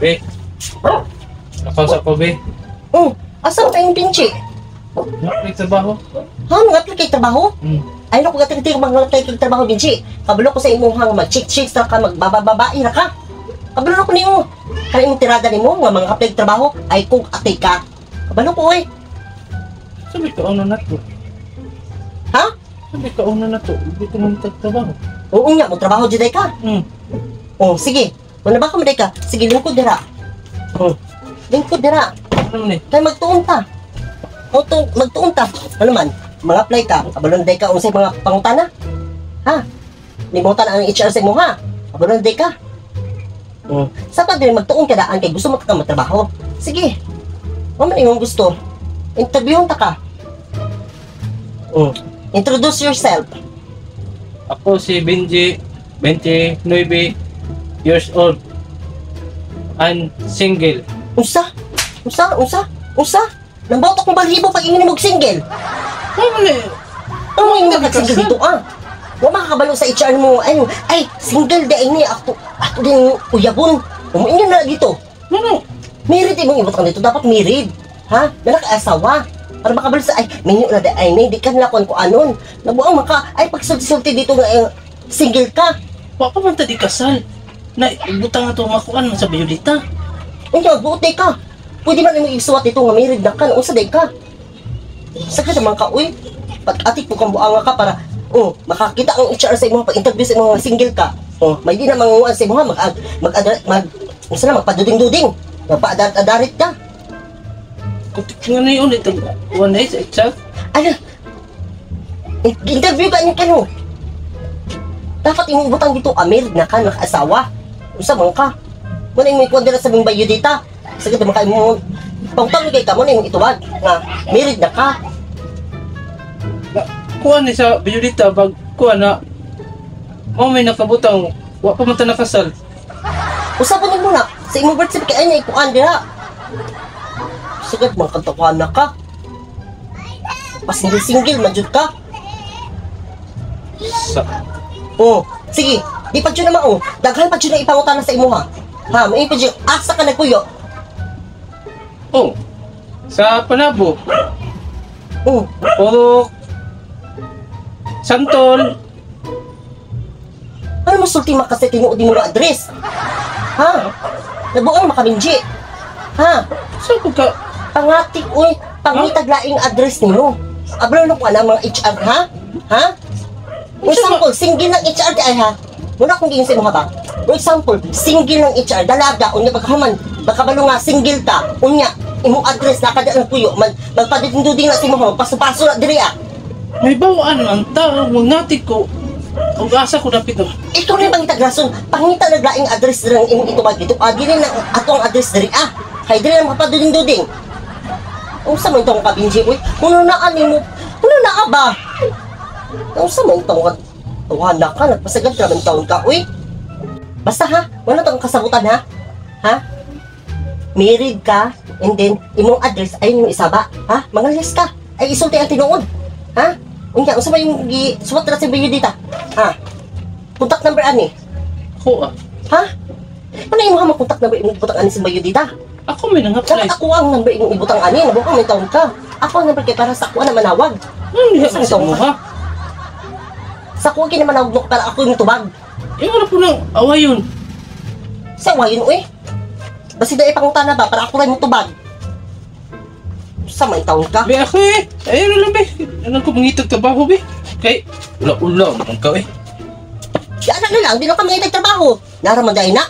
Be. Nakausap ko, be. Oh, asa ka yung pinchi? Nakapit trabaho. Ha, mga apply kay trabaho? Hmm. Ay, naku, gating mga apply kay trabaho, Benji. Kabalo ko sa imuhang mag-chick-chick sa ka, magbabababae na ka. Kabalo ko nimo. Kaya imong tirada nimo nga mga apply trabaho ay kung atay ka. Kabalo ko, oy. Sabi ka una na to. Ha? Sabi ka una na to. Hindi ko nang trabaho. Oo nga, mo trabaho jud ka. Oh, sige. Wala ba ka maday ka? Sige, lingkod dira. Oh. Lingkod dira. Ano man eh? Kay magtuon ta. O to, magtuon ta. Ano man, mga apply ka, kabalon day ka unsay mga pangutana. Ha? Limutan ang HR sa imo ha. Kabalon day ka. Oh. Sa pa din magtuon ka daan kay gusto mo ka matrabaho. Sige. Wa man imong gusto. Interviewon ta ka. Oh. Introduce yourself. Ako si Benji, 29 years old. And single. Unsa? Unsa? Unsa? Unsa? Nambawt akong balhibo pag ingin mo og single. Ano man eh? Ano mo yung single dito ah? Wa makakabalo sa HR mo. Ay, ay single di ay ni ato ato din uyabon. Umuingin na dito. Ano? Married imong ibutang dito dapat married. Ha? Na nakaasawa. Para makabalo sa ay minyo na di ay ni di ka na kon ko anon. Nabuang maka ay pagsulti-sulti dito nga eh, single ka. Wa pa man ta di kasal. Na ibutang ato makuan man sa bayolita. Unya buot di ka. Pwede man imong isuwat dito nga married na ka, unsa di ka? Sakit naman ka uy. Pag-atik po kang buanga ka para oh, makakita ang HR sa imong pag-interview sa imong single ka. Oh, may di na manguan sa imong mag mag mag unsa na magpaduding-duding. Magpaadar-adarit ka. Kutik nga na yun ito. One day sa HR. Ano? Interview ka niya kano. Dapat imong butang dito, ah, married na ka, nakaasawa. Unsa man ka? Muna imong ikuan dira sa mong bayo dita. Sakit naman ka imong pangutang kay ka mo na imong ituwag nga married na ka. Kuan ni sa bayolita bag kuan na mo may nakabutang wa pa man ta nakasal. Usa po nimo na sa imong birth certificate ay na ikuan dira. Sagad man kang na ka. Pasingle-single man jud ka. Sa Oh, sige. Di pa jud na mao. Daghan pa jud na ipangutana sa imuha. Ha, may pa jud asa ka nagpuyo. Oh. Sa Panabo. Oh, Puro Santol. ano mo sulti makasay tinuod mo nga address? Ha? Nabuang makaminji. Ha? Sa ko ka Pangatik uy, pangitag laing address nimo. Ablo na ko ana mga HR ha? Ha? For example, single ng HR di ay ha. Muna kung giingon sa imo ha ba? For example, single ng HR, dalaga, unya pagkahuman, makabalo nga single ka, unya imong address na kada ang puyo, man magpaduding na sa imo ha, paso-paso na diri ah. May bawaan man ta mangati ko. Og asa ko dapit oh. Ikaw na pangitag rason, pangita nag laing address diri ang imong itubag dito. Ah, dili na ato ang address diri ah. Kay diri na mapaduding-duding. Unsa man tong kabinji uy? Kuno na ani mo? Kuno na ba? Unsa man tong tuwan na ka nagpasagad ka man taon ka uy. Basta ha, wala tong kasabutan ha. Ha? Married ka and then imong address ay yung isaba, ha? Mangalyas ka. Ay isulti ang tinuod. Ha? Unya unsa man yung gi suwat ra sa bayo dita? Ha? Contact number ani? Ako ah. Ha? Ano imo ha contact number imong ibutang ani sa bayo dita? Ako may nang-apply. Dapat ako ang number imong ibutang ani, nabuka may taon ka. Ako ang number kay para sa ako na manawag. Ano diha Saan man sa ito? imo ha? Sa ako kini manawag mo para ako yung tubag. Eh wala po nang away yun. Sa wayon uy. Basi dai pangutana ba para ako ray mo tubag. Sa may taon ka. Be ako eh. Ayun lang be. Ano ko mangitag trabaho be. Kay ula-ula man ka eh. Di ana na lang, di na ka mangitag trabaho. Nara man dai na.